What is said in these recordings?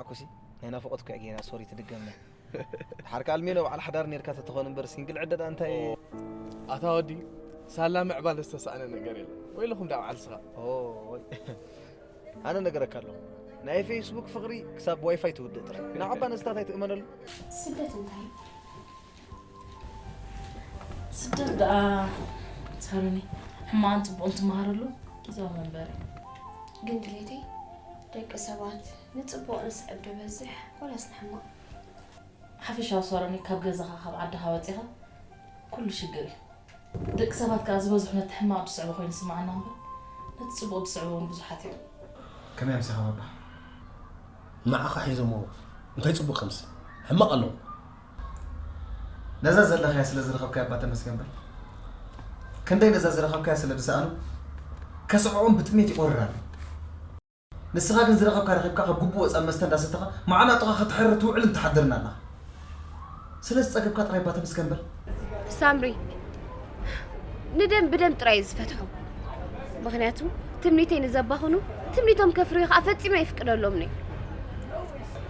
ኣኩሲ ናይ ናፍቆት እኮ ጌና ሶሪ ትድገምና። ድሓር ከኣ ኣልሜኖ በዓል ሓዳር ኔርካ ተተኾን እምበር ሲንግል ዕደዳ እንታይ? ኣታ ወዲ ሳላ ምዕባል ዝተሳእነ ነገር የለን። ወይለኹም ዳ በዓል ስኻ። ኦይ ኣነ ነገረካ ኣለኹ ናይ ፌስቡክ ፍቕሪ ክሳብ ዋይፋይ ትውድእ ጥራይ ንዓባ ነዝታት ኣይትእመነሉ። ስደት እንታይ ስደት ደኣ ሳሮኒ ሕማቕን ፅቡቕን ትመሃረሉ ግዛዊ መንበሪ። ግን ድሌተይ ደቂ ሰባት ንፅቡቕ ንስዕብ ዶ በዝሕ ወላስ ንሕማቕ? ሓፈሻዊ ሳሮኒ ካብ ገዛኻ ካብ ዓድኻ ወፂኻ ኩሉ ሽግር እዩ። ደቂ ሰባት ከዓ ዝበዝሑ ነቲ ሕማቕ ዝስዕቡ ኮይኑ ስምዓና እምበር ነቲ ፅቡቕ ዝስዕቡ እውን ብዙሓት እዮም። ከመይ ኣምሲኻ ባባ? ንዓኻ ሒዞምዎ እንታይ ጽቡቕ ከምሲ ሕማቕ ኣለዎ። ነዛ ዘለኻያ ስለ ዝረኸብካያ እባ ተመስገን በል። ክንደይ ነዛ ዝረኸብካያ ስለ ዝሰኣኑ ከስዕኦም ብጥሜት ይቖርር ኣሎ። ንስኻ ግን ዝረኸብካ ረኺብካ ካብ ግቡእ ወጻእ መስተ እንዳሰተኻ መዓናጡኻ ክትሕርር ትውዕልን ትሓድርን ኣለኻ። ስለዚ ጸገብካ ጥራይ እባ ተመስገን በል። ሳምሪ ንደም ብደም ጥራይ እዩ ዝፈትሖ። ምኽንያቱ ትምኒተይ ንዘባኽኑ ትምኒቶም ከፍርዩ ከዓ ፈጺመ ኣይፍቅደሎምን እየ።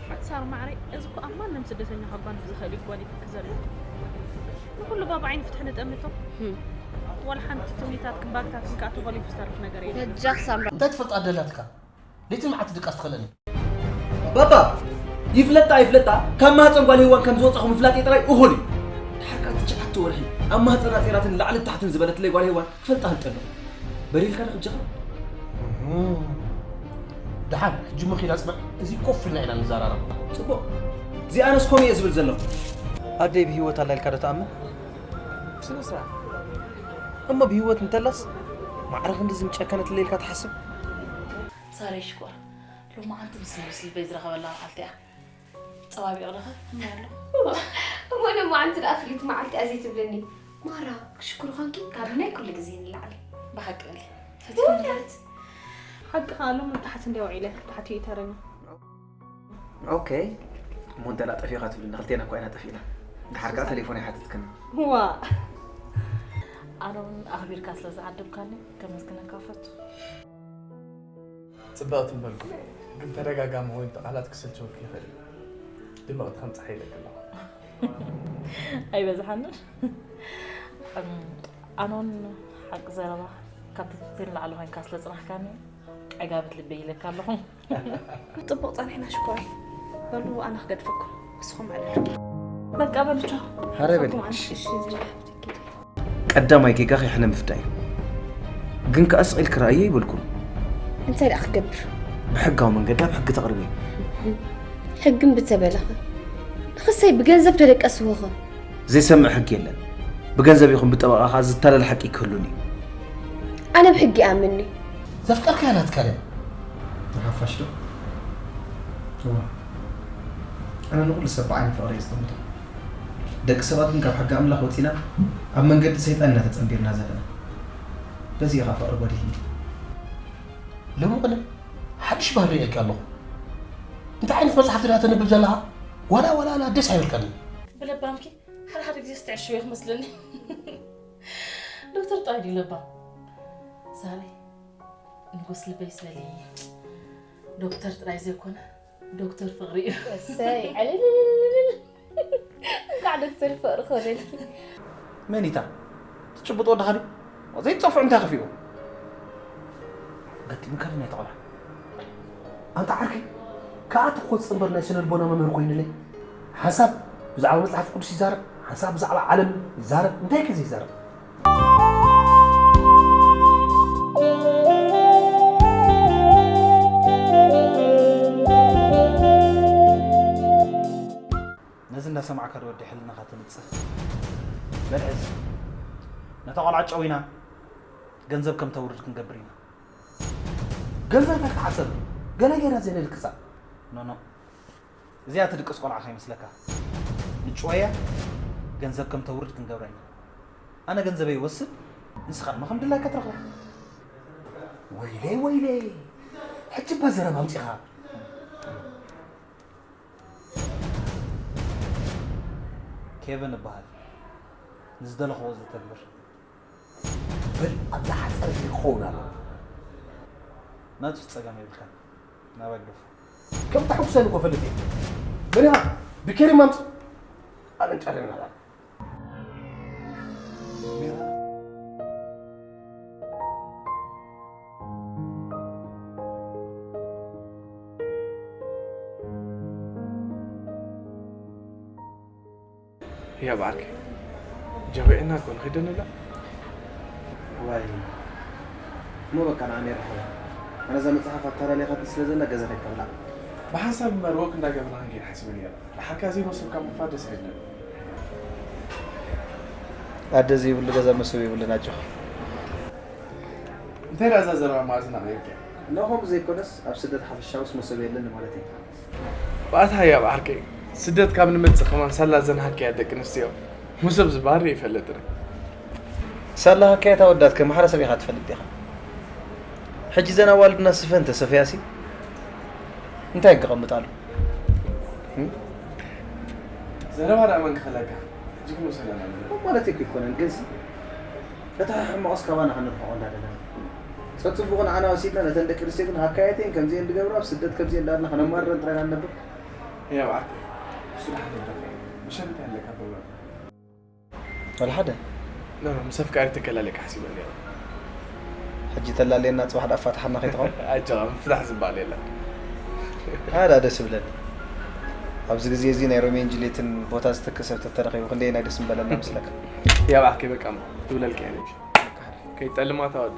ሓንቲ ሳሮ ማዕረይ፣ እዚ እኮ ኣብ ማንም ስደተኛ ከጓንፍ ዝኽእል እዩ ክጓኒፈኪ ዘሎ። ንኹሉ ባብ ዓይኒ ፍትሒ ንጠምቶ። ዋላ ሓንቲ ትምኒታትክን ባግታትክን ከዓ ተኾሊፉ ዝተርፍ ነገር የለን። በጃኽ ሳምራ። እንታይ ትፈልጣ ደላትካ? ለይትን መዓልቲ ድቃስ ትኸለኒ። ባባ ይፍለጣ ኣይፍለጣ ካብ ማህፀን ጓል ሄዋን ከም ዝወፃኹ ምፍላጥ ጥራይ እኹል እዩ። ድሓር ከዓ ትሽዓተ ወርሒ ኣብ ማህፀና ፂራትን ላዕልን ታሕትን ዝበለትለይ ጓል ሄዋን ክፈልጣ ህልጠሎ። በሪልካ ዶ ሕጂ ኸ? ድሓን ሕጂ መኺና ፅንዕ እዚ ኮፍ ኢልና ኢና ንዘራረብ። ፅቡቕ። እዚኣነስ ከምኡ እየ ዝብል ዘለኹ። ኣደይ ብህይወት ኣላ ኢልካ ዶ ትኣምን? ስነ ስርዓት። እሞ ብህይወት እንተላስ ማዕረ ክንድዚ ምጨከነትለይ ኢልካ ትሓስብ? ሳረይ ሽኮር ሎማዓንቲ ምስ ንጉስ ልበይ ዝረኸበላ መዓልቲ እያ። ፀባቢቑ ዶ ኸ ከመይ ኣሎ? እሞ ሎማዓንቲ ደኣ ፍልይቲ መዓልቲ እያ ዘይትብለኒ። ማራ ክሽኩር ኾንኪ ካብ ናይ ኩሉ ግዜ ንላዕሊ። ብሓቂ በሊ ፈቲኹም። ሓቂ ኸኣ ሎሚ ታሕቲ እንድያ ውዒለ ታሕቲ እዩ ተረኛ። ኦኬ እሞ እንተ ጠፊእኻ ትብልኒ ክልቴና እኳ ኢና ጠፊእና። ድሓር ከኣ ተሌፎን ኣይሓተትክን። ዋእ ኣነ እውን ኣኽቢርካ ስለ ዝዓደምካኒ ከመስግነካ እፈቱ። ጽብቕቲ እምበልኩ ግን ተደጋጋሚ ኮይኑ እቲ ቃላት ክስልችወኪ ይኽእል እዩ። ድምቕቲ ከም ጸሓይ ኢለኪ ኣለኹ። ኣይበዝሓንን። ኣነ እውን ሓቂ ዘረባ ካብ ትሕቴን ላዕሊ ኮይንካ ስለ ጽናሕካኒ ዕጋበት ልበይ ኢለካ ኣለኹ። ጽቡቕ ጸኒሕና ሽኮረይ። በሉ ኣነ ክገድፈኩም ንስኹም ዕለሉ። በቃ በሉ ቻው። ሃረ በሊ። ንስኹም ኣነ እሺ ዝላ ሓፍተይ ኪዲ። ቀዳማይ ጌጋኺ ሕነ ምፍዳይ እዩ። ግን ከኣ ስቕ ኢልኪ ረኣዮ ኣይበልኩን። እንታይ ደኣ ክገብር? ብሕጋዊ መንገዲ ኣብ ሕጊ ተቕርብዮ። ሕጊ እምቢ ተበለኸ ንኽሰይ ብገንዘብ ተደቀስዎኸ? ዘይሰምዕ ሕጊ የለን። ብገንዘብ ይኹን ብጠበቓ ከኣ ዝታለል ሓቂ ኣይክህሉን እዩ። ኣነ ብሕጊ እኣምን እየ። ዘፍቀርካያ ናትካ ድያ? ንሓፋሽ ዶ? እወ። ኣነ ንኹሉ ሰብ ብዓይኒ ፍቕሪ እየ ዝጥምቶ። ደቂ ሰባት ግን ካብ ሕጊ ኣምላኽ ወጺና ኣብ መንገዲ ሰይጣን ኢና ተጸንቢርና ዘለና። በዚ ኢኻ ፍቕሪ ጎዲልኒ። ሎሚ ቅነ ሓድሽ ባህሊ ርእየኪ ኣለኹ። እንታይ ዓይነት መጽሓፍቲ ድያ ተንብብ ዘለኻ? ዋላ ዋላ ዋላ ደስ ኣይበልካኒ። ብለባምኪ ሓደ ሓደ ግዜ ዝተዕሽወ ክመስለኒ። ዶክተር ጥራይ ድዩ ለባም? ሳሪ ንጉስ ልበይ ስበሊ። ዶክተር ጥራይ ዘይኮነ ዶክተር ፍቕሪ እዩ። እሰይ ዕልልልልልል። እንኳዕ ዶክተር ፍቕሪ ኮነልኪ። መን እታ ትጭብጦ ወድኻ ድዩ? ዘይትጸፍዑ እንታይ ከፊኡ? ገጢምካ ድዩ ናይታ ቆልዓ? ኣንታ ዓርከይ፣ ክኣቲ ክወጽእ እምበር ናይ ስነ ልቦና መምህር ኮይኑለይ። ሓንሳብ ብዛዕባ መጽሓፍ ቅዱስ ይዛረብ፣ ሓንሳብ ብዛዕባ ዓለም ይዛረብ። እንታይ ከ ዘይዛረብ? ነዚ እንዳሰማዕካ ዶ ወዲ ሕልናኻ ትንጽህ? በል ሕዝ። ነታ ቆልዓ ጨዊና ገንዘብ ከም ተውርድ ክንገብር ኢና። ገንዘብ እንታይ ክትሓሰብ? ገለ ጌራ ዘይነድቅሳ። ኖ ኖ። እዚኣ ትድቅስ ቆልዓ ከይመስለካ። ንጭወያ ገንዘብ ከም ተውርድ ክንገብራ ኢና። ኣነ ገንዘበይ ይወስድ፣ ንስኻ ድማ ከም ድላይካ ትረኽባ። ወይለይ ወይለይ። ሕጂ እባ ዘረባ ኣምጺኻ። ኬቨን እበሃል። ንዝደለኽዎ ዝተግብር። በል ኣብዛ ሓፀር ክኸውን ኣለዎ። ናቱ ጸገም የብልካን። ናባይ ግደፎ። ከም ተሐጉሰኒ እኮ ፈልጥ እየ። መን ኢኻ? ብኬሪ ማምጽ ኣነንጫለና። ህያብ ዓርከይ፣ ጀዊዕና እኮ ንኸይድ ንብላዕ። ዋይ፣ እሞ በቃ ንዓ ነይርሕዋ። ኣነ እዛ መጽሓፍ ኣተላሊኻትኒ ስለ ዘላ ገዛ ከይተብላዕ። ብሓንሳብ እምበር ወክ እንዳገበርና ክንከይድ ሓሲበ ነይረ። ደሓርካ ዘይመሰልካ ምኽፋት ደስ ኣይብለኒ። ኣደ ዘይብሉ ገዛ መሶብ የብሉን ኣጆኻ። እንታይ ደኣ እዛ ዘረባ መኣዝና ቀይርካያ? ንኸምኡ ዘይኮነስ ኣብ ስደት ሓፈሻውስ መሶብ የለን ማለት እዩ። ባእታ ህያብ ዓርከይ፣ ስደት ካብ ንመጽእ ከማን ሳላ ዘንሃክያ ደቂ ኣንስትዮ መሶብ ዝበሃል ርእየ ኣይፈልጥን። ሳላ ሃካየት ኣወዳት ከ ማሕበረሰብ ኢኻ ትፈልጥ ዲኻ? ሕጂ ዘን ኣዋልድና ስፈ እንተሰፍያሲ እንታይ ክቐምጣሉ? እም? ዘረባ ደኣ መን ክኸለካ? ሕጂ ክንወስድ ኣለና። ማለት እኮ ኣይኮነን፣ ግንሲ እቲ ሕማቕስ ካባና ከነርሕቖ እንዳደለና። ጸጽቡቕ ንዓና ወሲድና ነተን ደቂ ኣንስትዮ ግን ሃካየተን ከምዚኤን ዝገብራ ኣብ ስደት ከምዚኤን እንዳበልና ከነማርረን ጥራይ ኢና ንነብር። ህያብ ዓርከይ፣ እሱ ደሓን ይደፋ። ምሸት እንታይ ኣለካ ፕሮግራም? ወላ ሓደ። ኖ፣ ኖ፣ ምስ ኣፍቃሪተይ ከላልየካ ሓሲበ ነይረ። ሕጂ ተላልየና ጽባሕ ደኣ ኣፋታሓና ከይትኸውን? ኣጆኻ፣ ምፍታሕ ዝበሃል የለን። ኣዳ ደስ ይብለኒ። ኣብዚ ግዜ እዚ ናይ ሮሜን ጁልየትን ቦታ ዝትክ ሰብ ተተረኺቡ ክንደየናይ ደስ ምበለና መስለካ? ህያብ ዓርከይ በቃ እሞ፣ ትብለልካ እየ፣ ምሽ? ከይጠልማ ታወዲ።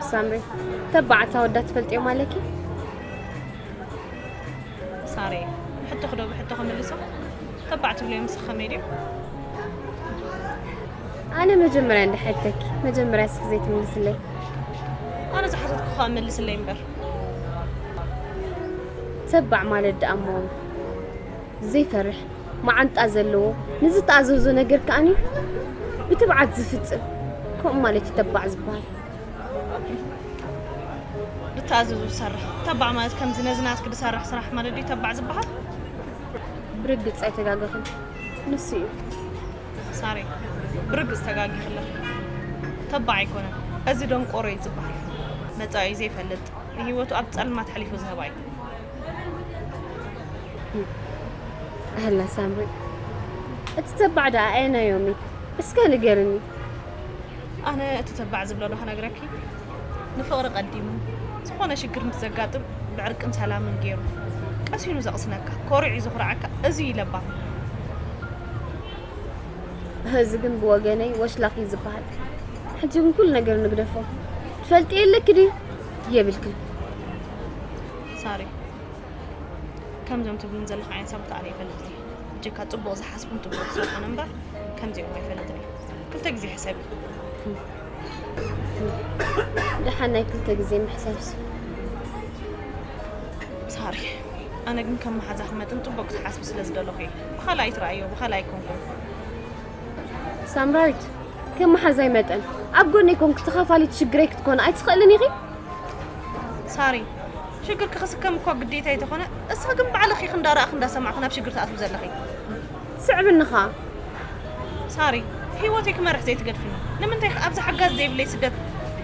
ሳምሪ፣ ተባዓት ኣወዳት ትፈልጥዮም ኣለኪ? ሳሬ፣ ሕቶኺ ዶ ብሕቶ ክምልሶ? ተባዕ ትብልዮም ንስኺ ከመይ ድዮም? ኣነ መጀመርያ እንድሕተኪ፣ መጀመርያ እስኺ ዘይትምልስለይ። ኣነ ዝሓተትኩ ከኣ መልስለይ እምበር። ተባዕ ማለት ደኣ እሞ ዘይፈርሕ፣ መዓንጣ ዘለዎ፣ ንዝተኣዘዞ ነገር ከኣኒ ብትብዓት ዝፍጽም፣ ከምኡ ማለት እዩ ተባዕ ዝበሃል። ዝተኣዘዞ ዝሰርሕ። ተባዕ ማለት ከምዚ ነዚ ናትኪ ዝሰርሕ ስራሕ ማለት ድዩ ተባዕ ዝበሃል? ብርግጽ ኣይተጋገኽን። ንሱ እዩ። ሳሬ፣ ብርግጽ ተጋጊኺ ኣለኺ። ተባዕ ኣይኮነን። እዚ ደንቆሮ እዩ ዝበሃል። መጻኢኡ ዘይፈልጥ፣ ንህይወቱ ኣብ ጸልማት ኣሕሊፉ ዝህባ እዩ። ኣላ ሳምሪ፣ እቲ ተባዕ ደኣ ኣየናዮም እዩ? እስከ ንገርኒ። ኣነ እቲ ተባዕ ዝብሎ ዶ ክነግረኪ? ንፍቕሪ ቀዲሙ፣ ዝኾነ ሽግር ምስ ዘጋጥም ብዕርቅን ሰላምን ገይሩ፣ ቀሲኑ ዘቕስነካ፣ ኮሪዑ ዘኹርዓካ፣ እዚ እዩ ለባም። እዚ ግን ብወገነይ ወሽላኽ እዩ ዝበሃል። ሕጂ ግን ኩሉ ነገር ንግደፎ። ትፈልጥዮ ኣለኪ ድዩ? የብልክን። ሳሪ፣ ከምዞም ትብልን ዘለኺ ዓይነት ሰባት ኣነ ይፈልጥ እየ። ብጀካ ጽቡቕ ዝሓስቡን ጽቡቕ ዝሰርሑን እምበር ከምዚኦም ኣይፈልጥን እየ። ክልተ ግዜ ሕሰቢ። ደሓን ናይ ክልተ ግዜ ምሕሳብሲ። ሳሪ፣ ኣነ ግን ከም መሓዛኺ መጠን ጽቡቕ ክትሓስቢ ስለ ዝደለኹ እየ። ብኻልእ ኣይትረኣዮ፣ ብኻልእ ኣይኮንኩን። ሳምራዊት፣ ከም መሓዛይ መጠን ኣብ ጎነይ ኮንኪ ተኻፋሊት ሽግረይ ክትኮኒ ኣይትኽእልን ኢኺ? ሳሪ፣ ሽግርኪ ክስከም እኳ ግዴታ እንተኾነ፣ እስኺ ግን ባዕልኺ ኢኺ እንዳረኣኺ እንዳሰማዕኺ ናብ ሽግር ትኣትዊ ዘለኺ። ስዕብኒ ኸኣ። ሳሪ፣ ህይወተይ ክመርሕ ዘይትገድፍኒ። ንምንታይ ኢኺ ኣብዚ ሓጋዚ ዘይብለይ ስደት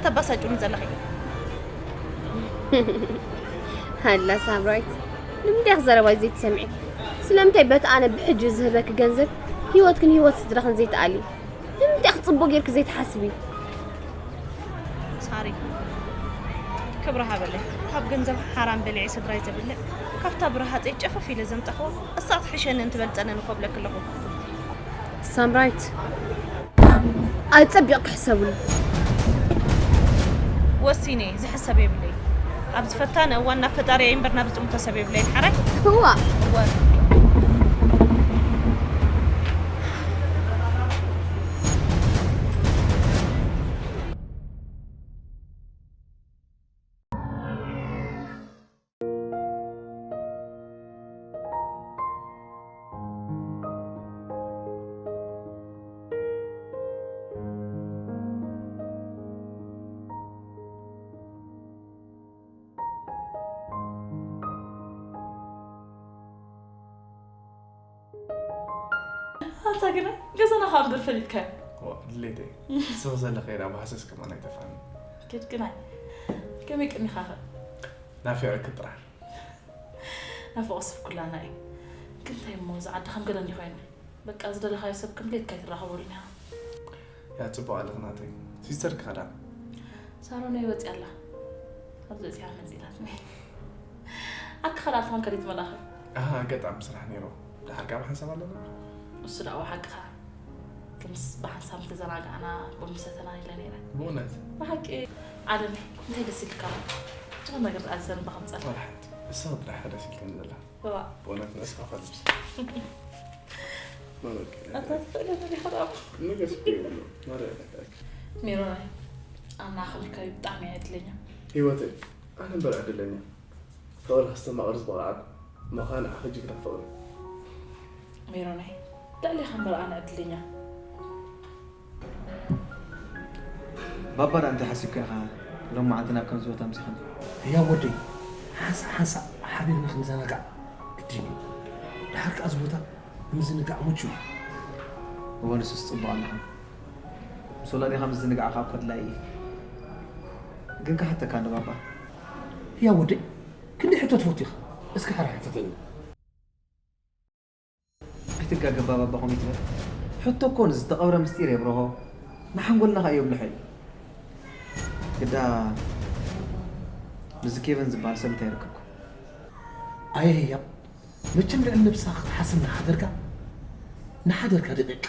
ተባሳጭውኒ ዘለኺ? ሃላ ሳምራዊት፣ ንምንታይ ኢኺ ዘረባይ ዘይትሰምዒ? ስለምንታይ በቲ ኣነ ብሕጂ ዝህበኪ ገንዘብ ህይወትክን ህይወት ስድራኽን ዘይትኣልዪ? ንምንታይ ኢኺ ጽቡቕ ጌርኪ ዘይትሓስቢ? ሳሪ፣ ክብሪ ሃበለይ። ካብ ገንዘብ ሓራም በሊዐ ስድራይ ዘብልዕ፣ ካብታ ብረሃፀይ ጨፈፍ ኢለ ዘምጣኽዋ እሳ ትሕሸኒ እንትበልፀነን እኮ ብለኪ ኣለኹ። ሳምራይት፣ ኣጸቢቕኪ ሕሰብሉ። ወሲነ፣ ዝሕሰብ የብለይ። ኣብ ዝፈታነ እዋን ናብ ፈጣሪ እምበር ናብ ዝጥምቶ ሰብ የብለይ። ሓራይ? እዋ። እዋ። ኣታ ግና ገዛና ካብ እምበር ፈሊጥካዮ። ዋ፣ ድሌተይ። ስቕ ዘለ ከይዳ ብሃሰስ ከማን ኣይጠፍኣኒ። ኪድ ግናይ። ከመይ ቀኒኻኸ? ናፊቐኪ ጥራሕ። ናፍቖት ሰብ ኩላና እዩ። ግን እንታይ እሞ፣ እዚ ዓዲ ከም ገለ እንዲ ኮይኑ። በቃ፣ ዝደለኻዮ ሰብ ከም ድሌትካ ኣይትራኸበሉን ኢኻ። ያ፣ ጽቡቕ ኣለኺ ናተይ። ሲስተር ከ ከዳ? ሳሮነይ ወጺኣ ኣላ። ኣብዚ እዚኣ መጺላትኒ። ዓርኪ ከዳ ኣልትማን ከዲት መላኺ። ኣሃ፣ ኣጋጣሚ ስራሕ ነይሩ። ደሓር ከኣ ብሓንሳብ ኣለና። እሱ ደኣ ሓቅኻ። ክንስ ብሓንሳብ ተዘናጋዕና፣ ቡን ምሰተና ኢለ ነይረ። ብእውነት? ብሓቂ። ዓለመይ፣ እንታይ ደስ ኢልካ? ዝኾነ ነገር ደኣ ዝዘንባ ከምጸልካ። ወላ ሓንቲ። እሳ ጥራሕ ደስ ኢልክኒ ዘላ። እዋ። ብእውነት ንእስኻ ፈልብስ። መበቀል። ኣታ ትኽእለኒ ዲኻ ደኣ? ንገስ እኮ ይብሉ። ማርያ ይፈታክ። ሜሮናይ፣ ኣነ ንዓኻ ምርካበይ ብጣዕሚ እየ ዕድለኛ። ህይወተይ፣ ኣነ እምበር ዕድለኛ። ፍቕሪ ከስተማቕር ዝበቕዓት ምዃን ንዓኺ ጅግና ፍቕሪ። ሜሮናይ፣ ልዕሌኻ እምበር ኣነ ዕድለኛ። ባባ ደኣ እንታይ ሓሲብካ ኢኻ ሎም መዓልቲ ናብ ከምዚ ቦታ ኣምጺኻኒ? ህያብ ወደይ፣ ሓንሳእ ሓንሳእ ሓቢርና ክንዘናጋዕ ግድን እዩ። ደሓር ከኣ እዚ ቦታ ንምዝንጋዕ ምቹእ እዩ። እወ፣ ንሱስ ጽቡቕ ኣለኻ። ምስ ወላዲኻ ምዝንጋዕ ከኣ እኮ ኣድላዪ እዩ። ግን ክሓተካ እንዶ ባባ። ህያብ ወደይ፣ ክንደይ ሕቶ ትፈቱ ኢኻ? እስኪ ሓራ ሕተተኒ። ኣይትጋገ ባባ፣ ከምኡ ይትበል። ሕቶ እኮ ንዝተቐብረ ምስጢር የብርሆ፣ ንሓንጎልና ኸኣ የብልሖ እዩ። ግዳ ምስዚ ኬቨን ዝበሃል ሰብ እንታይ ይረከብካ? ኣየ ህያብ፣ መቸም ልዕሊ ነብስኻ ክትሓስብ እናሓደርካ፣ እናሓደርካ ደቂቕ።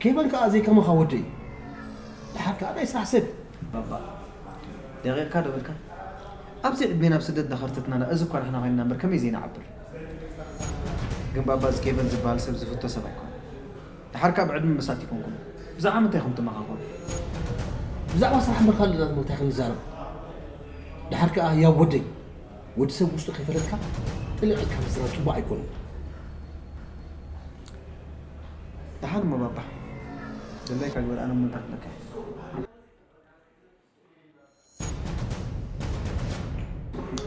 ኬቨን ከኣ ዘይከማኻ ወደይ። ደሓር ከኣ ናይ ስራሕ ሰብ። ባባ፣ ደቂቕካ ዶ በልካ? ኣብዚ ዕድሜና ኣብ ስደት ዳኸርተትና እዚ እኳ ንሕና ኮይንና እምበር ከመይ ዘይንዓብር? ግን ባባ፣ እዚ ኬቨን ዝበሃል ሰብ ዝፍቶ ሰብ ኣይኮነን። ደሓር ከኣ ብዕድመ መሳት ይኮንኩም። ብዛዕባ ምንታይ ኢኹም ትመኻኸሩ? ብዛዕባ ስራሕ እምበር ካልእ ዳሞ እንታይ ክንዛረብ? ደሓር ከኣ ህያብ ወደይ፣ ወዲ ሰብ ውሽጡ ከይፈለጥካ ጥልቕ ኢልካ ምዝራብ ጽቡቕ ኣይኮነን። ደሓን እሞ ባባ፣ ደላይካ ግበር፣ ኣነ እሞ እንታይ ክብለካ እየ?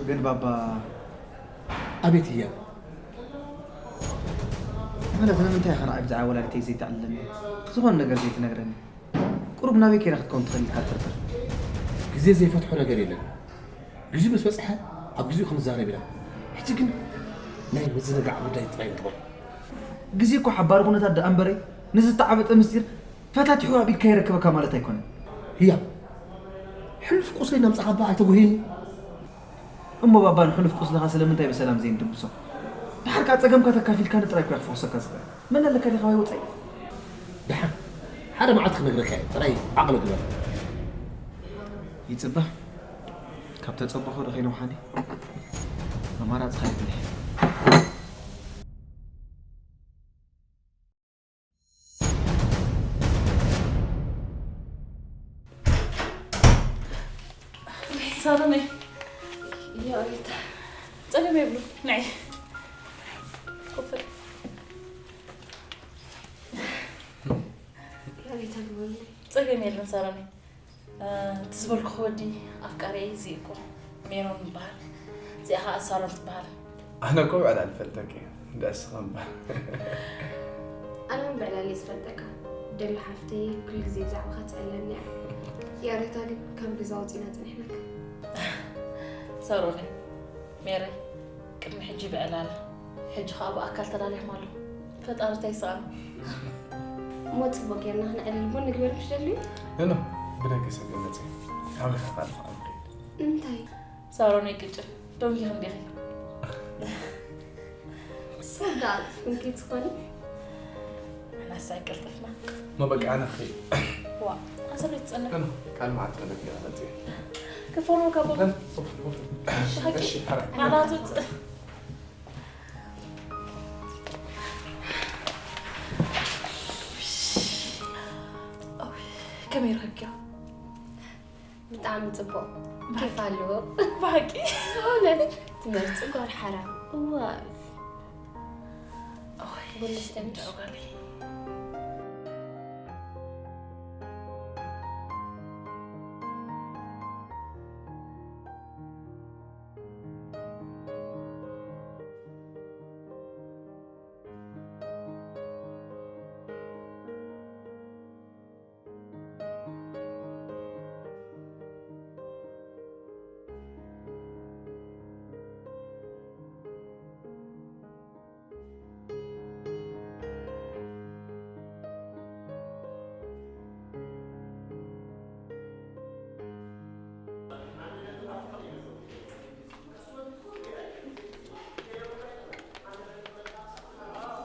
ግን ባባ፣ ኣቤት ህያብ። ማለት ንምንታይ ኢኻ ንዓይ ብዛዕባ ወላዲተይ ዘይተዕልለኒ? ዝኾነ ነገር ዘይትነግረኒ? ቁሩብ ናበይ ከይዳ ክትከውን ትኽእል ኢልካ ትጥርጥር? ግዜ ዘይፈትሖ ነገር የለን። ግዜኡ ምስ በጽሐ ኣብ ግዜኡ ክንዛረብ ኢና። ሕጂ ግን ናይ ምዝንጋዕ ጉዳይ ጥራይ ንግበር። ግዜ እኮ ሓባሪ ኩነታት ደኣ እምበረይ፣ ንዝተዓበጠ ምስጢር ፈታቲሑ ኣብ ኢድካ የረክበካ ማለት ኣይኮነን። ህያብ፣ ሕሉፍ ቁስለይ እናምጻኻ እባ ኣይተጉህየኒ። እሞ ባባ፣ ንሕሉፍ ቁስልኻ ስለምንታይ ብሰላም ዘይንድብሶ? ደሓር ከኣ ጸገምካ ተካፊልካኒ ጥራይ እኮ እየ ክፈውሰካ ዝኽእል። መን ኣለካ ዲኻ ዋይ ወጻኢ? ደሓን፣ ሓደ መዓልቲ ክነግረካ እየ። ጥራይ ዓቕሊ ግበር። ይጽበ፣ ካብ ተጸበኹ ዶ ከይነውሓኒ? ኣማራጺ ከኣ የብለይ። ሳሎነይ። ያ ሪታ። ጸገም የብሉን፣ ንዒ። ኮፍ በል። ያ ሪታ፣ ግበሩለይ። ጸገም የለን ሳሎነይ። እ፣ እቲ ዝበልኩኺ ወዲ ኣፍቃሪየይ እዚ እኮ ሜሮን ይበሃል። እዚኣ ኸዓ ሳሮን ትበሃል። ኣነ እኮ ብዕላል እፈልጠኪ እየ። ደስ ኸምባ። ኣነ እውን ብዕላል እየ ዝፈልጠካ። ደላ ሓፍተይ ኩሉ ግዜ ብዛዕባኻ ትጸለኒ እያ። ያሬታ ግን ካብ ገዛ ወጺና ጸኒሕናካ። ሳሮነይ፣ ሜረይ፣ ቅድሚ ሕጂ ብዕላል፣ ሕጂ ኸኣ ብኣካል ተላሊኹም ኣለኹም። ፈጣሪ እንታይ ይስኣኖ? እሞ ጽቡቕ ጌርና ክነዕልል ቡን ንግበር ምሽ ደልዩ? ኖ፣ ኖ፣ ብደገ ሰብ ይመጽእ። ኣመኻኻል ምዃኑ ከይድ። እንታይ? ሳሮን ኣይቅጭ ደንጊ እንዲኺ ሰብ ደኣ ትፍንኪ ትኾኒ? ኣናሳ ቅልጥፍና መበቃ ኣነ ክኸይድ። ዋ ኣሰበይ ትጸንሕ ኣነ ካልእ መዓልቲ ተበጊና መጽእ። ክፈኑ ካብ ለን ኡፍ ኡፍ። ሓቂ እሺ ሓራ። ሓላቱ ጽ- ከመይ ረኪብኪዮ? ብጣዕሚ ጽቡቕ ኬፍ ኣለዎ። ብሓቂ እውነት ትመርፂ ጓል ሓራ እዋ ኦይ ቡልስተን ጓለይ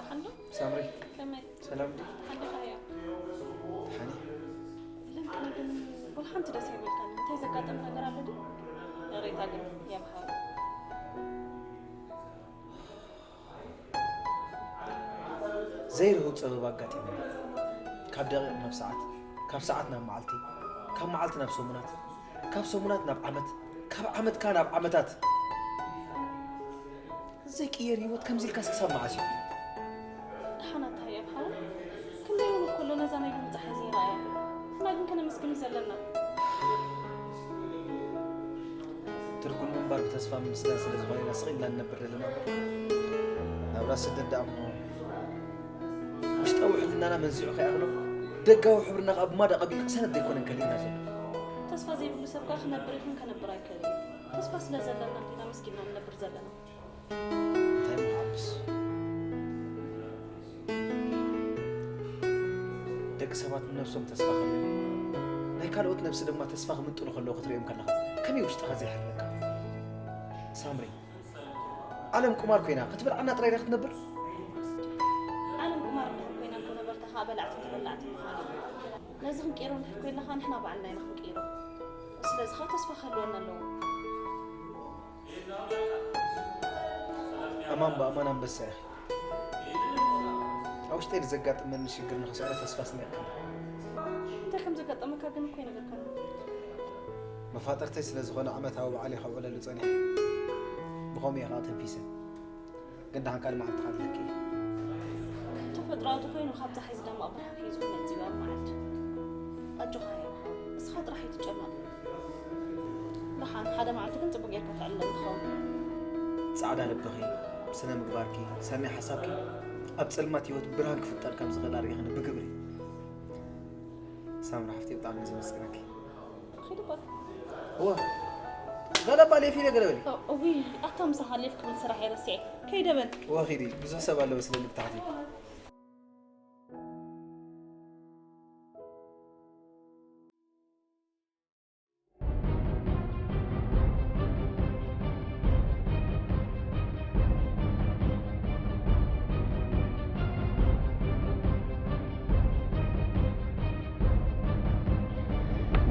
ሓንዶ ሳምሪ ከመይ ሰላም ዲ ሓንዶ ካያ ሓኒ ለምንድን ግን ወላ ሓንቲ ደስ ኣይብልካን? እንታይ ዘጋጠመ ነገር ኣሎ ድዩ? ይቕሬታ ግን የምሃሩ ዘይርህው ጸበባ ኣጋጢሙኒ። ካብ ደቂቕ ናብ ሰዓት፣ ካብ ሰዓት ናብ መዓልቲ፣ ካብ መዓልቲ ናብ ሰሙናት፣ ካብ ሰሙናት ናብ ዓመት፣ ካብ ዓመት ከኣ ናብ ዓመታት ዘይቅየር ህይወት ከምዚ ኢልካስ ክሳብ መዓስ እዩ? ደሓናት ሃየ ብሓውን ክንደይ እውን እኮ ኣሎ ነዛ ናይ ሎሚ ፀሓይ ዘይረኣያ ንሕና ግን ከነመስግን እዩ ዘለና። ትርጉም ምንባር ብተስፋ ምምስጋን ስለ ዝኾነ ኢና ስቕ ኢልና ንነብር ዘለና እምበር ናብራ ስደት ደኣ እሞ ውሽጣዊ ሕልናና መንዚዑ ከይኣኽሎ ደጋዊ ሕብርና ከኣ ብማዳ ቀቢኡ ክሰነት ዘይኮነን ከሊእና ዘሎ። ተስፋ ዘይብሉ ሰብ ከዓ ክነብር ይኹን ከነብር ኣይክእልን እዩ። ተስፋ ስለ ዘለና ኢና መስጊንና ንነብር ዘለና። እንታይ ምሓብስ ደቂ ሰባት ንነብሶም ተስፋ ከለዉ ናይ ካልኦት ነብሲ ድማ ተስፋ ክምንጥሉ ከለዉ ክትሪኦም ከለኻ ከመይ ውሽጥኻ ዘይሕርነካ? ሳምሪ ዓለም ቁማር ኮይና ክትበልዓና ጥራይ ዳ ክትነብር? ዓለም ቁማር እንድሕር ኮይና እኮ ነበርታ ከዓ በላዕትን ተበላዕትን ምዃና። ነዚ ክንቅይሮ እንድሕር ኮይንና ከዓ ንሕና ባዕልና ኢና ክንቅይሮ። ስለዚ ከዓ ተስፋ ክህልወና ኣለዎ። ኣማን ብኣማን ኣንበሳ ኢኺ። ኣብ ውሽጠይ ንዘጋጥመኒ ሽግር ንኽስዕሮ ተስፋ ስኒቕክኒ። እንታይ ከም ዘጋጠመካ ግን እኮ ይነገርካኒ። መፋጥርተይ ስለ ዝኾነ ዓመታዊ በዓል እየ ከብዕለሉ ጸኒሐ። ብኸምኡ እየ ኸኣ ተንፊሰ። ግን ደሓን ካልእ መዓልቲ ከኣ ኣለኪ። ተፈጥሮኣዊ ተኾይኑ ካብ ፀሓይ ዝደምቕ ብርሃን ሒዙ ክመፅእ እዩ ኣብ መዓልቱ። ኣጆኻ ሃየ ሓወይ፣ እስኻ ጥራሕ ኣይትጨነቕ። ደሓን ሓደ መዓልቲ ግን ፅቡቕ ጌርካ ተዕልለን ትኸውን። ጻዕዳ ልብኺ፣ ስነ ምግባርኪ፣ ሰናይ ሓሳብኪ ኣብ ጸልማት ህይወት ብርሃን ክፍጠር ከም ዝኽእል ኣርእኺኒ ብግብሪ። ሳምሪ ሓፍተይ ብጣዕሚ እየ ዘመስግነኪ። ኺድ እባ። እወ ገለ እባ ሌፍ ኢለ ገለ በሊ። እዊ ኣታ ምሳኻ ሌፍ ክብል ስራሕ እየ ረሲዐ። ከይደ በል። እወ ኺዲ ብዙሕ ሰብ ኣሎ መስለኒ ብታሕቲ።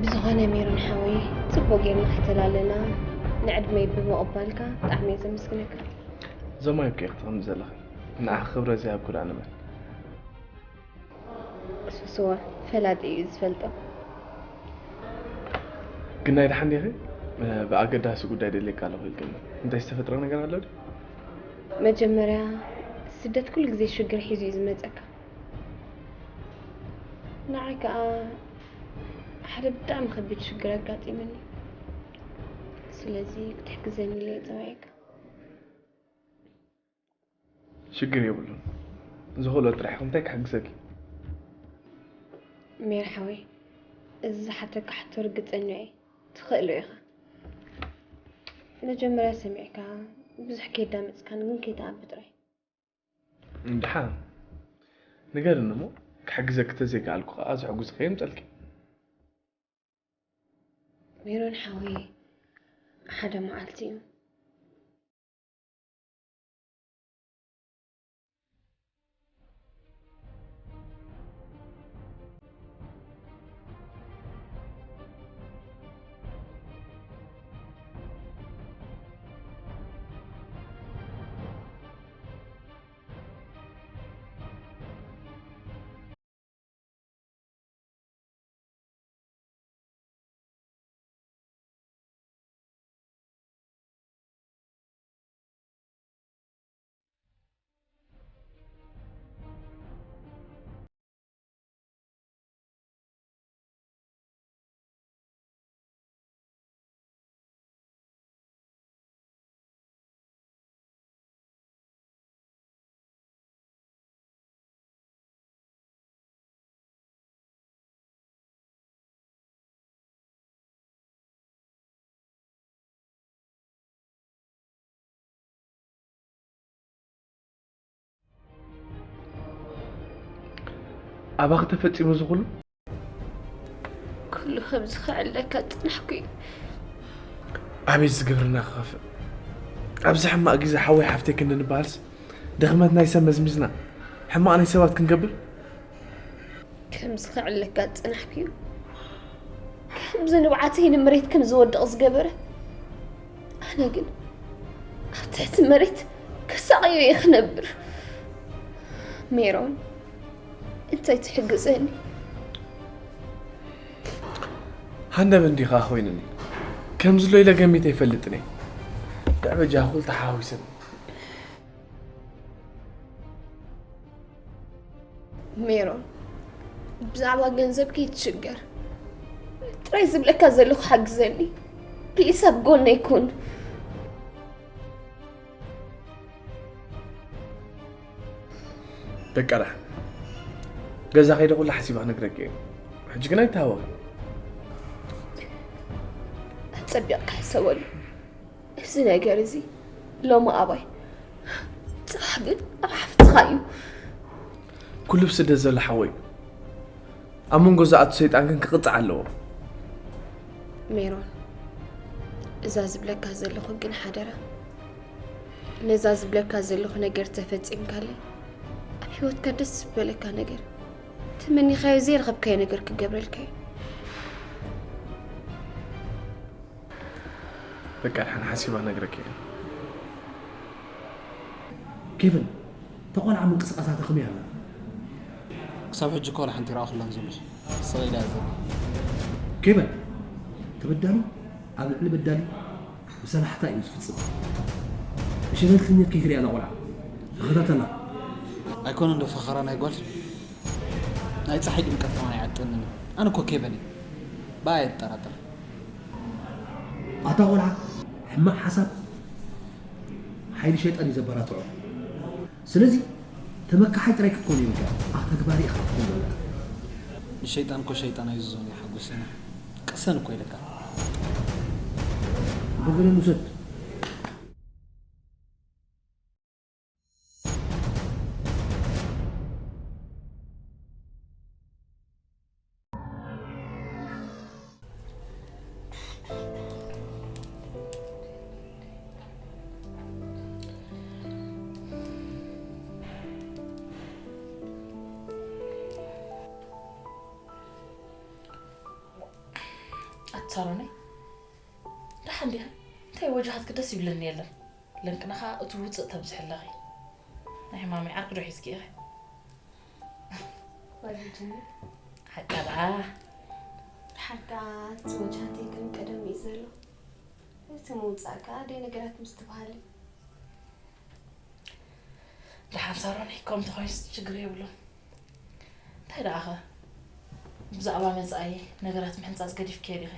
ብዝኾነ ሜሮን ሓወይ ጽቡቕ ጌርና ከተላልየና ንዕድመይ ብምቕባልካ ብጣዕሚ እየ ዘመስግነካ። ዞማይ እኮ ኢኺ ትቕኒ ዘለኺ። ንዓኺ ክብረት ዘይሃብኩ ደኣ ንመን? ሱስዋ ፈላጢ እዩ ዝፈልጦ። ግን ናይ ደሓን ዲኺ? ብኣገዳሲ ጉዳይ ደልየካ ኣለኹ ኢልክኒ። እንታይ ዝተፈጥረ ነገር ኣሎ ድዩ? መጀመርያ ስደት ኩሉ ግዜ ሽግር ሒዙ እዩ ዝመጸካ። ንዓይ ከኣ ሓደ ብጣዕሚ ከቢድ ሽግር ኣጋጢሙኒ። ስለዚ ክትሕግዘኒ ኢለ እየ ጸዊዐካ። ሽግር የብሉን። ዝኽእሎ ጥራሕ ኢኹም እንታይ ክሕግዘኪ? ሜር ሓወይ፣ እዚ ዝሓተካ ሕቶ ርግጸኛ እየ ትኽእሎ ኢኻ። መጀመርያ ሰሚዕካ ብዙሕ ከየዳመጽካኒ ግን ከይትኣቢ ጥራይ። ደሓን ንገርኒ እሞ ክሕግዘኪ ተዘይከኣልኩ ከኣ ዘሕጉዝኺ የምጸልኪ። ሜሮን ሓወይ፣ ሓደ መዓልቲ እዩ። ኣባኺ ተፈጺሙ እዚ ኩሉ? ኩሉ ከምዚ ክዕለካ ዝጸናሕኩ እዩ። ኣቤት ዝግብርና ክኸፍእ። ኣብዚ ሕማቕ ግዜ ሓወይ ሓፍተይ ክንዲ ንበሃልስ ድኽመት ናይ ሰብ መዝሚዝና ሕማቕ ናይ ሰባት ክንገብር? ከምዚ ክዕለካ ዝጸናሕኩ እዩ። ከምዚ ንብዓተይ ንመሬት ከም ዝወድቕ ዝገበረ ኣነ ግን ኣብ ትሕቲ መሬት ከሳቕዮ እየ ክነብር። ሜሮን እንታይ ትሕግዘኒ? ሃንደበት እንዲኻ ኮይኑኒ ከም ዝሎ ኢለ ገሚተ ይፈልጥን እየ። ድዕበጃ ኩል ተሓዋዊሰን ሜሮን ብዛዕባ ገንዘብ ከይትሽገር ጥራይ ዝብለካ ዘለኹ ሓግዘኒ። ፕሊስ ኣብ ጎነይ ኩን። በቃ ደሓን ገዛ ከይደ ኩላ ሓሲባ ክነግረኪ እየ። ሕጂ ግን ኣይተሃወኺ። ኣጸቢቕካ ሕሰበሉ። እዚ ነገር እዚ ሎሚ ኣባይ፣ ጽባሕ ግን ኣብ ሓፍትኻ እዩ። ኩሉ ብስደት ዘሎ ሓወይ ኣብ መንጎ ዝኣቱ ሰይጣን ግን ክቕጻዕ ኣለዎ። ሜሮን፣ እዛ ዝብለካ ዘለኹ ግን ሓደራ፣ ነዛ ዝብለካ ዘለኹ ነገር ተፈጺምካለይ ኣብ ህይወትካ ደስ ዝበለካ ነገር ተመኒኻዮ ዘይረኸብካዮ ነገር ክገብረልካ እዩ። በቃ ድሓን ሓሲባ ነግረኪ እየ። ኬቨን፣ እታ ቆልዓ ምንቅስቃሳታ ከመይ ኣላ? ክሳብ ሕጂ እኮ ወላ ሓንቲ ይረኣኹላን ዘለኹ። ስቕ ኢላ እያ ዘላ። ኬቨን፣ ተበዳሊ ኣብ ልዕሊ በዳሊ ብሰላሕታ እዩ ዝፍጽም። ብሸለልተኛት ከይትሪኣ እዛ ቆልዓ። ተኸታተላ። ኣይኮነን ዶ ፈኸራ ናይ ጓል? ናይ ጸሓይ ድምቀት ከማን ኣይዓጥንን እዩ። ኣነ እኮ ኬቨን እየ። ብኣ እየ ዝጠራጠር። ኣታ ቆልዓ ሕማቕ ሓሳብ ሓይሊ ሸይጣን እዩ ዘበራትዖ። ስለዚ ተመካሓይ ጥራይ ክትኮን የብልካ፣ ኣብ ተግባር ኢኻ ክትኮን ዘለካ። ንሸይጣን እኮ ሸይጣን ኣዩ ዝዞን እዩ ሓጎሰና። ቅሰን እኮ ኢለካ። በገለን ውሰድ። ኣቲ ሳሮነይ፣ ደሓን ዲኺ? እንታይ ወጃሃትኪ ደስ ይብለኒ የለን። ለንቅነ ኸኣ እቲ ውጽእ ተብዝሒ ኣለኺ። ናይ ሕማመይ ዓርኪ ዶ ሒዝኪ ኢኺ? ወሊድኒ። ሓቃ ደኣ። ሓቃ እቲ ወጃሃተይ ከም ቀደም እዩ ዘሎ። እቲ ምውጻእ ከኣ ደይ ነገራት ምስትብሃሊ። ደሓን ሳሮነይ፣ ከምኡ እንተኾይኑስ ችግር የብሉን። እንታይ ደኣ ኸ ብዛዕባ መጻኢ ነገራት ምሕንጻጽ ገዲፍክዮ ዲኺ?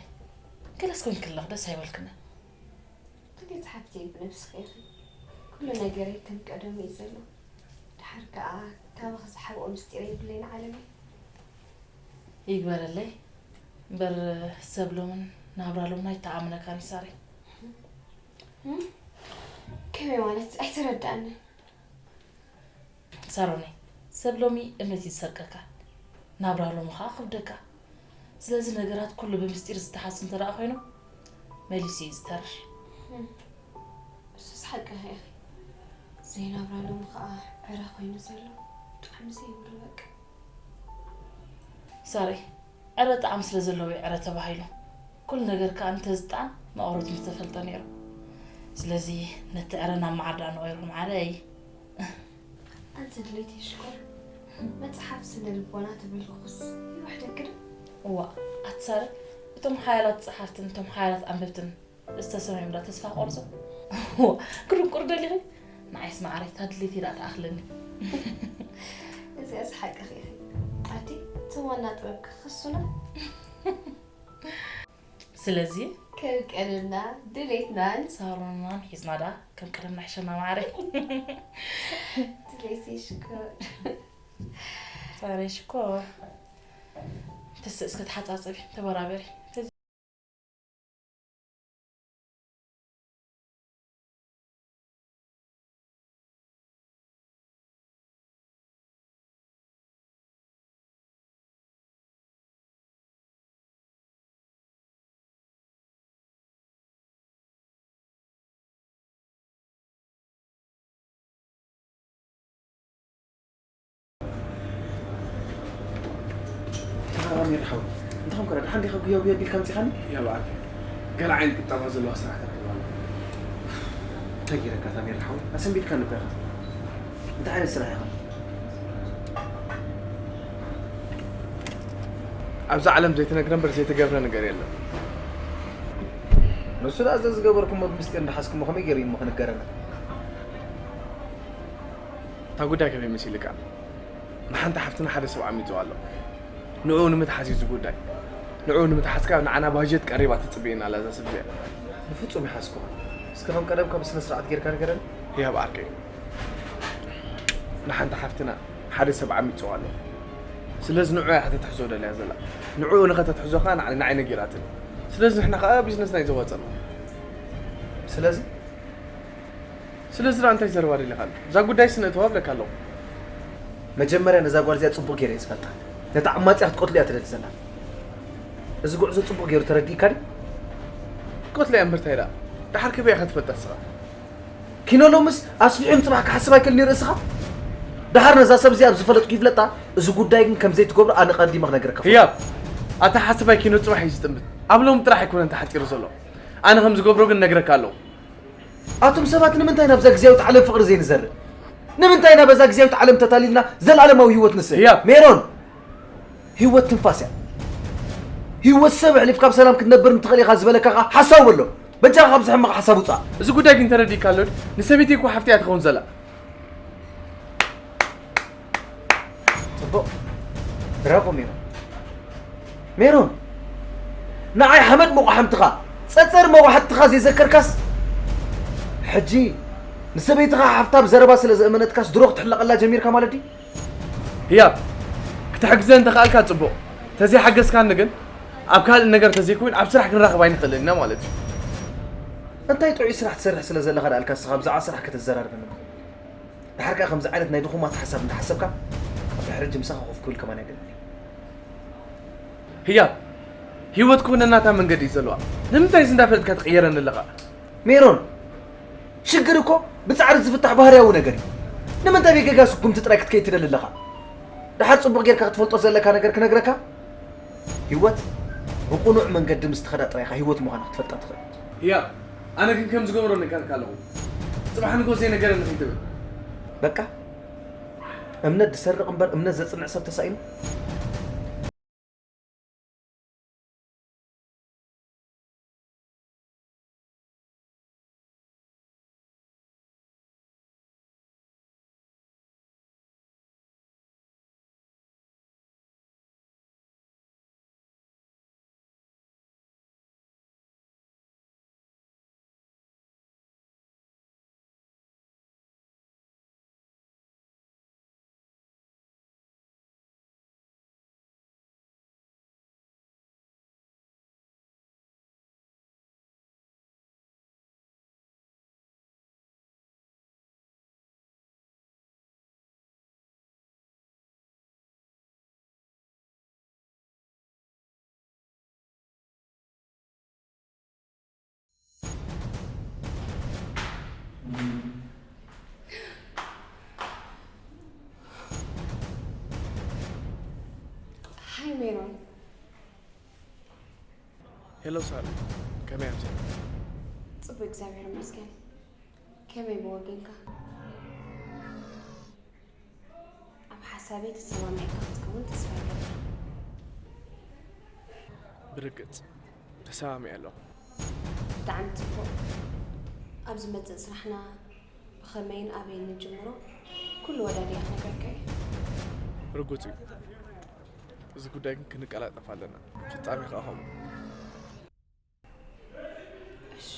ገለስ ኮይንኪ ኣለኺ፣ ደስ ኣይበልክንን። እንዴት ሓፍተይ ብነብስኺ ኢኺ። ኩሉ ነገረይ ከም ቀደሙ እዩ ዘሎ። ደሓር ከኣ ካባኺ ዝሓብኦ ምስጢር የብለይን ዓለመይ። ይግበረለይ እምበር ሰብ ሎምን ናብራ ሎምን ኣይተኣምነካን እዩ ሳሪ። እም? ከመይ ማለት? ኣይተረድኣንን። ሳሮነይ፣ ሰብ ሎሚ እምነት እዩ ዝሰርቀካ፣ ናብራ ሎሚ ኸዓ ክብደካ። ስለዚ ነገራት ኩሉ ብምስጢር ዝተሓዙ እንተ ደኣ ኮይኖም መሊሱ እዩ ዝተርፍ። እሱስ ሓቅኺ ኢኺ። ዘይናብራ ሎሚ ከዓ ዕረ ኮይኑ ዘሎ ብጣዕሚ ዘይብሉ በቃ። ሳሪ፣ ዕረ ጣዕሚ ስለ ዘለዎ እዩ ዕረ ተባሂሉ። ኩሉ ነገር ከዓ እንተዝጣዕም መቐረቱ ምስተፈልጠ ነይሩ። ስለዚ ነቲ ዕረ ናብ መዓር ደኣ ንቐይሮ ማዓረይ። ኣንቲ ድሌት የሽኮር መፅሓፍ ስነ ልቦና ተበልኩስ ይውሕደኪ ዶ? እዋ ኣቲ ሳሪ፣ እቶም ሓያላት ፀሓፍትን እቶም ሓያላት ኣንበብትን ዝተሰምዮም ዳ ተስፋ ቆርፁ። እዋ ክድንቁር ደሊኺ? ንዓይስ ማዓረይ እታ ድሌተይ ደኣ ትኣኽለኒ። እዚኣስ ሓቅኺ ኢኺ ኣቲ እቶም ዋና ጥበብ ክኽሱና። ስለዚ ከም ቀደምና ድሌትናን ሳሮናን ሒዝና ዳ ከም ቀደምና ሕሸና ማዓረይ። ድሌት የሽኮር። ሳሪ ሽኮር። ተስእ እስከ ተሓፃፀቢ ተበራበሪ። ኣሜር ሓው እንታይ ኮንካ ደሓን ዲኻ? ጉያ ጉያ ቢልካ ኣምፂኻኒ። ያ በዓል ገለ ዓይነት ቁጠባ ዘለዋ ስራሕ ተረኺባ ኣላ። እንታይ ገይረካ ኣሜር ሓው? ኣሰንቢድካኒ እኮ ኢኻ። እንታይ ዓይነት ስራሕ ኢኻ? ኣብዛ ዓለም ዘይተነግረ እምበር ዘይተገብረ ነገር የለን። ንሱ ደኣ ዘዝገበርኩሞ ብምስጢር እንዳሓዝኩሞ ከመይ ገይሩ እሞ ክንገረና? እታ ጉዳይ ከመይ መሲልካ? ንሓንቲ ሓፍትና ሓደ ሰብ ዓሚፅዋ ኣሎ። ንዕኡ ንምትሓዝ እዩ እዚ ጉዳይ። ንዕኡ ንምትሓዝ ከኣ ንዓና ባጀት ቀሪባ ትፅበየና ኣላ እዛ ሰብ እዚኣ። ብፍፁም ይሓዝኩኻ። እስከ ከም ቀደምካ ብስነ ስርዓት ጌርካ ንገረኒ። ህያብ ዓርከይ፣ ንሓንቲ ሓፍትና ሓደ ሰብ ዓሚፅዋ ኣሎ። ስለዚ ንዕኡ እያ ከተትሕዞ ደልያ ዘላ። ንዕኡ ንኸተትሕዞ ከኣ ንዓይ ነጊራትኒ። ስለዚ ንሕና ከኣ ቢዝነስና እዩ ዘዋፅኣና። ስለዚ ስለዚ ደኣ እንታይ ዘረባ ደሊኻ ኣሎ? እዛ ጉዳይ ስነ እተዋ እብለካ ኣለኹ። መጀመርያ ነዛ ጓል እዚኣ ጽቡቕ ገይረ እየ ዝፈልጣ። ነታ ዓማጺኣ ክትቀትሎ እያ ትደሊ ዘላ። እዚ ጉዕዞ ጽቡቕ ገይሩ ተረዲእካ ድዩ? ክትቀትሎ እያ እምበር እንታይ ደኣ? ደሓር ከበይ ኢኻ ትፈልጣ ንስኻ? ኪኖ ሎምስ ኣስፊሑ ንጽባሕ ክሓስብ ኣይክእል ነይሩ እስኻ? ደሓር ነዛ ሰብ እዚኣ ኣብ ዝፈለጥኩ ይፍለጣ። እዚ ጉዳይ ግን ከም ዘይትገብሮ ኣነ ቀዲመ ክነግረካ ፈትየ። ህያብ፣ ኣተሓሳስባይ ኪኖ ጽባሕ እዩ ዝጥምት። ኣብ ሎሚ ጥራሕ ኣይኮነን ተሓጺሩ ዘሎ። ኣነ ከም ዝገብሮ ግን እነግረካ ኣለኹ። ኣቱም ሰባት ንምንታይ ናብዛ ግዝያዊት ዓለም ፍቕሪ ዘይንዘርእ? ንምንታይ ኢና በዛ ግዝያዊት ዓለም ተታሊልና ዘልኣለማዊ ህይወት ንስእ? ህያብ። ሜሮን! ህይወት ትንፋስ እያ። ህይወት ሰብ ኣሕሊፍካ ብሰላም ክትነብር እንትኽእል ኢኻ ዝበለካ ኸኣ ሓሳቡ በሎ። በጃኻ ካብዚ ሕማቕ ሓሳብ ውጻእ። እዚ ጉዳይ ግን ተረዲእካ ኣሎ ድዩ? ንሰበይተይ እኮ ሓፍተይ እያ ትኸውን ዘላ። ጽቡቕ። ብራቮ ሜሮን። ሜሮን፣ ንዓይ ሓመድ መቑሓምትኻ፣ ጸጸር መዋሕጥትኻ ዘይዘከርካስ፣ ሕጂ ንሰበይትኻ ሓፍታ ብዘረባ ስለ ዘእመነትካስ ድሮ ክትሕለቐላ ጀሚርካ ማለት ድዩ? ህያብ፣ ክትሕግዘ እንተኸኣልካ ጽቡቕ፣ ተዘይሓገዝካኒ ግን ኣብ ካልእ ነገር ተዘይኮይኑ ኣብ ስራሕ ክንራኸብ ኣይንኽእልን ኢና ማለት እዩ። እንታይ ጥዑይ ስራሕ ትሰርሕ ስለ ዘለኻ ደኣልካ ንስኻ ብዛዕባ ስራሕ ከተዘራርበኒ? ደሓር ከኣ ከምዚ ዓይነት ናይ ድኹማት ሓሳብ እንዳሓሰብካ ኣብ ድሕሪ እጂ ምሳኻ ኮፍ ክብል ከማን ኣይደልን እየ። ህያብ፣ ህይወት እኮ ነናታ መንገዲ እዩ ዘለዋ። ንምንታይ እዚ እንዳፈለጥካ ትቕየረኒ ኣለኻ? ሜሮን፣ ሽግር እኮ ብጻዕሪ ዝፍታሕ ባህርያዊ ነገር እዩ። ንምንታይ ብጌጋ ስጉምቲ ጥራይ ክትከይድ ትደሊ ኣለኻ? ደሓር ጽቡቕ ጌርካ ክትፈልጦ ዘለካ ነገር ክነግረካ? ህይወት ብቕኑዕ መንገዲ ምስ ትኸዳ ጥራይ ኢኻ ህይወት ምዃና ክትፈልጣ ትኽእል። ህያብ፣ ኣነ ግን ከም ዝገብሮ ነጋርካ ኣለኹ። ጽባሕ ንግሆ ዘይነገረኒ ከይትብል። በቃ እምነት ዝሰርቕ እምበር እምነት ዘጽንዕ ሰብ ተሳኢኑ። ሄሎ ሳራ፣ ከመይ ኣምሲኻ? ጽቡቅ እግዚኣብሔር ይመስገን። ከመይ ብወገንካ? ኣብ ሓሳበይ ተሰማሚዕካ ክትከውን ተስፋ ይገብር። ብርግጽ ተሰማሚዐ ኣለኹ። ብጣዕሚ ጽቡቅ። ኣብ ዝመጽእ ስራሕና ብኸመይን ኣበይን ንጅምሮ ኩሉ ወዳዲኣ ክነግረካ እየ። ርጉጽ እዩ። እዚ ጉዳይ ግን ክንቀላጠፍ ኣለና። ፍጻሜ ከኣ ከምኡ። እሺ፣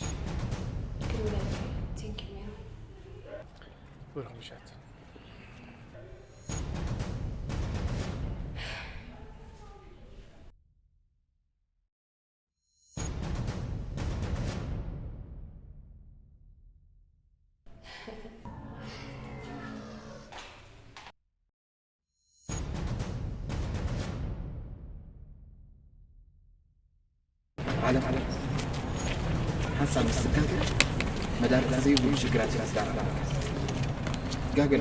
ክድውለልካ እየ። Thank you ሜሮን። ብሩኽ ምሸት። ዓለም ሓንሳብ ምስ ትጋገ መዳርግቲ ዘይብሉ ሽግራት እያ ትዳረግ። ጋገ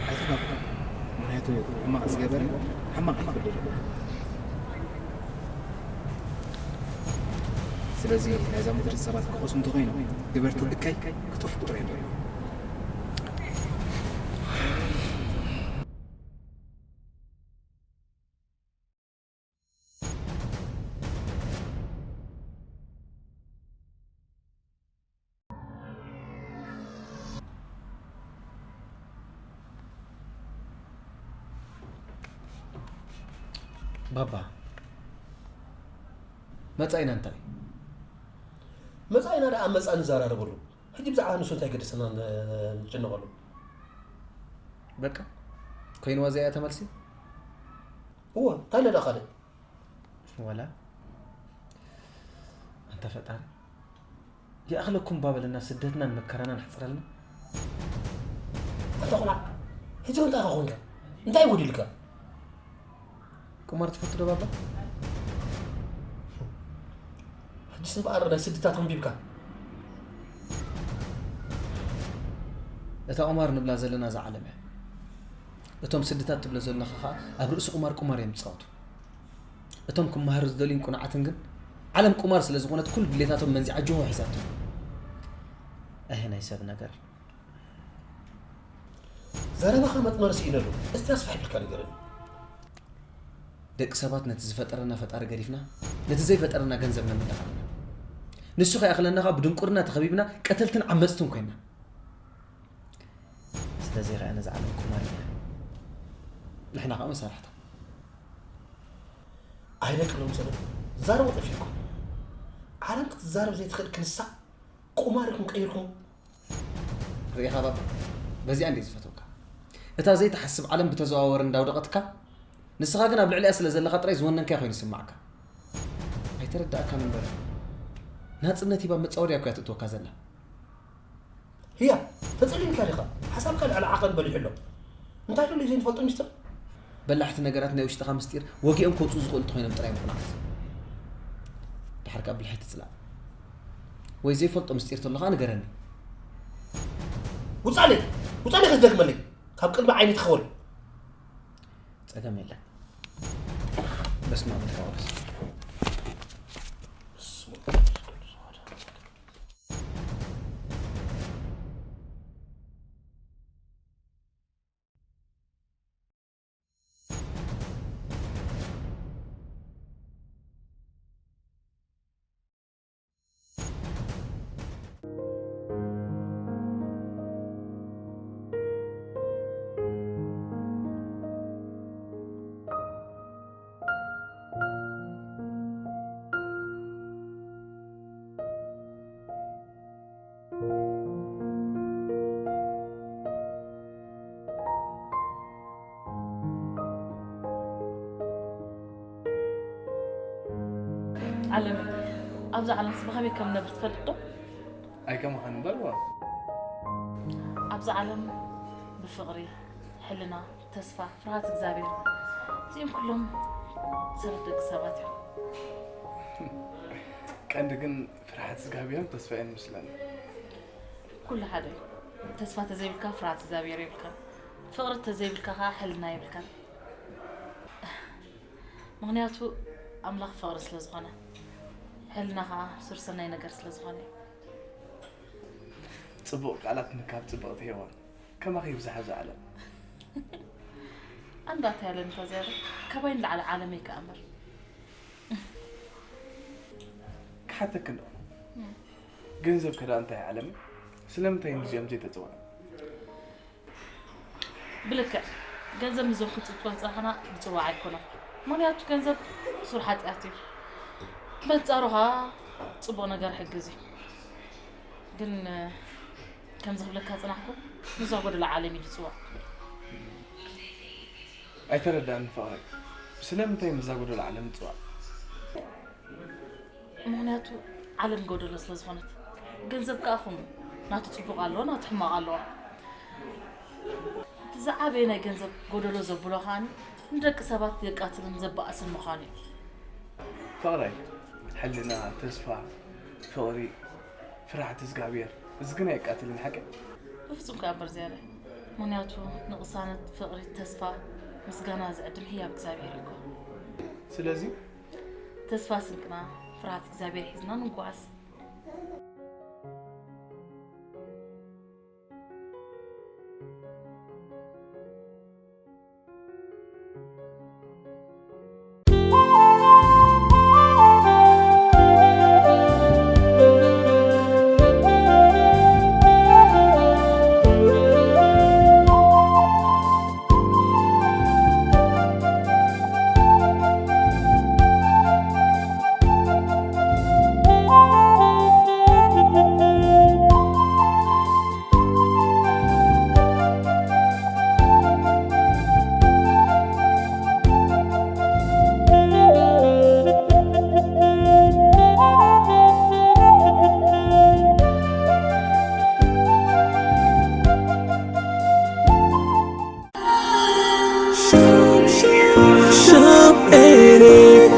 ኣይተጋግኹ። ምክንያቱ ሕማቕ ዝገበረ ሕማቕ ይፍደል። ስለዚ ናይዛ ምድሪ ሰባት ክኸሱ እንተኾይኑ ግበርቲ እካይ ክጠፍኡ ጥራይ እዮም። ባባ፣ መጻኢና እንታይ? መጻኢና ደኣ መጻ ንዘራረበሉ። ሕጂ ብዛዕባ ንሱ እንታይ ገደሰና ንጭነቐሉ? በቃ ኮይንዋ እዚኣ እያ ተመልሲ። እወ፣ እንታይ ለዳ ካልእ? ወላ ኣንታ ፈጣሪ ይኣኽለኩም ባበለና፣ ስደትናን መከራናን ኣሕፅረልና። ኣንታ ቆልዓ፣ ሕጂ እንታይ ኢኻ ኮንካ? እንታይ ጎዲልካ? ቁማር ትፈቱ ዶ ባባ? ሕጂ ሰብ ኣረ ናይ ስድታት ኣንቢብካ። እታ ቁማር ንብላ ዘለና እዛ ዓለም እያ። እቶም ስድታት ትብሎ ዘለኻ ኸዓ ኣብ ርእሲ ቁማር ቁማር እዮም ዝፃወቱ። እቶም ክመሃሩ ዝደልዩን ቁኑዓትን ግን ዓለም ቁማር ስለ ዝኾነት ኩሉ ድሌታቶም መንዚዓ ጅሆ ሒዛቶም። ኣሄ ናይ ሰብ ነገር። ዘረባኻ መጥመር ስኢነሉ። እስቲ ኣስፍሕ ኢልካ ንገረኒ። ደቂ ሰባት ነቲ ዝፈጠረና ፈጣሪ ገዲፍና ነቲ ዘይፈጠረና ገንዘብ ነምልኽ ኣለና። ንሱ ከይኣኽለና ኸዓ ብድንቁርና ተኸቢብና ቀተልትን ዓመፅትን ኮይንና። ስለዚ ኸዓ ነዛ ዓለም ቁማር ኢልና ንሕና ኸዓ መሳርሕታ። ኣይደቅሎም ሰበ ዛረቡ ጠፊእኩም። ዓለም ክትዛረብ ዘይትኽእል ክንሳ ቁማር ኢልኩም ቀይርኩም። ርኢኻ ባባ፣ በዚኣ እንድየ ዝፈትወካ። እታ ዘይትሓስብ ዓለም ብተዘዋወሪ እንዳውደቐትካ፣ ንስኻ ግን ኣብ ልዕሊኣ ስለ ዘለኻ ጥራይ ዝወነንካያ ኮይኑ ይስማዓካ። ኣይተረዳእካን እምበር፣ ናጽነት ሂባ መጻወድያ እኮ እያ ተእትወካ ዘላ። ህያ፣ ተጸሊምካ ዲኻ? ሓሳብካ ልዕሊ ዓቐን በሊሑ ኣሎ። እንታይ ደልዩ ዘይንፈልጦ ሚስጥር? በላሕቲ ነገራት ናይ ውሽጥኻ ምስጢር ወጊኦም ከውጽኡ ዝኽእሉ እንተኾይኖም ጥራይ እዮም ቅኑዓት። ድሓር ከኣ ብልሒ ኣይትጽላእ። ወይ ዘይፈልጦ ምስጢር ተሎ ኸኣ ንገረኒ። ውጻለይ! ውጻለይ ክትደግመለይ! ካብ ቅድሚ ዓይኒ ትኸወል! ጸገም የለን። በስመ ኣብ ወልድ ወመንፈስ ዓለም፣ ኣብዛ ዓለምስ ብኸመይ ከም ንነብር ትፈልጥ ዶ? ኣይከማኻን እምበር ዋ። ኣብዛ ዓለም ብፍቕሪ፣ ሕልና፣ ተስፋ፣ ፍርሃት እግዚኣብሔር፣ እዚኦም ኩሎም ሰረት ደቂ ሰባት እዮም። ቀንዲ ግን ፍርሃት እግዚኣብሔርን ተስፋ እየን ምስለኒ። ኩሉ ሓደ እዩ። ተስፋ ተዘይብልካ ፍርሃት እግዚኣብሔር የብልካን። ፍቕሪ ተዘይብልካ ከዓ ሕልና የብልካን። ምኽንያቱ ኣምላኽ ፍቕሪ ስለ ዝኾነ፣ ሕልና ኸዓ ሱር ሰናይ ነገር ስለ ዝኾነ እዩ። ጽቡቕ ቃላት ምካብ ጽብቕቲ ሄዋን፣ ከማኺ ይብዛሕ ኣብዚ ዓለም። ኣንዳታ ያለን ተዘያለ ካባይ ንላዕሊ ዓለም ይከኣምር። ክሓተክን ዶ ገንዘብ ከዳ እንታይ ዓለም? ስለምንታይ ንዚኦም ዘይተጽውዖም? ብልክዕ ገንዘብ ንዞም ክንጽውዖም ዝጸናሕና ዝጽዋዕ ኣይኮነን። ምኽንያቱ ገንዘብ ሱር ሓጢኣት እዩ። በንጻሩ ኸኣ ጽቡቕ ነገር ይሕግዝ እዩ። ግን ከምዚ ክብለካ ዝጸናሕኩ፣ ንዛ ጎደሎ ዓለም እዩ ዝጽዋዕ። ኣይተረዳእን ፍቕረይ፣ ስለምንታይ ምዛ ጎደሎ ዓለም ትጽዋዕ? ምኽንያቱ ዓለም ጎደሎ ስለ ዝኾነት። ገንዘብ ከኣ ከምኡ ናቱ ጽቡቕ ኣለዎ፣ ናቱ ሕማቕ ኣለዎ። እቲ ዝዓበየ ናይ ገንዘብ ጎደሎ ዘብሎ ከኣ ንደቂ ሰባት የቃትልን ዘባእስን ምዃኑ እዩ። ፍቕረይ፣ ሕልና፣ ተስፋ፣ ፍቕሪ፣ ፍርሓት እግዚኣብሔር፣ እዚ ግን ኣየቃትልን ሓቂ? ብፍጹም ከኣ እምበር ዝያዳ። ምኽንያቱ ንቕሳነት፣ ፍቕሪ፣ ተስፋ፣ ምስጋና ዝዕድም ህያብ እግዚኣብሔር እዩ እኮ። ስለዚ ተስፋ ስንቅና ፍርሃት እግዚኣብሔር ሒዝና ንጓዓዝ። Shop eighty.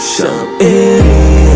Shop eighty.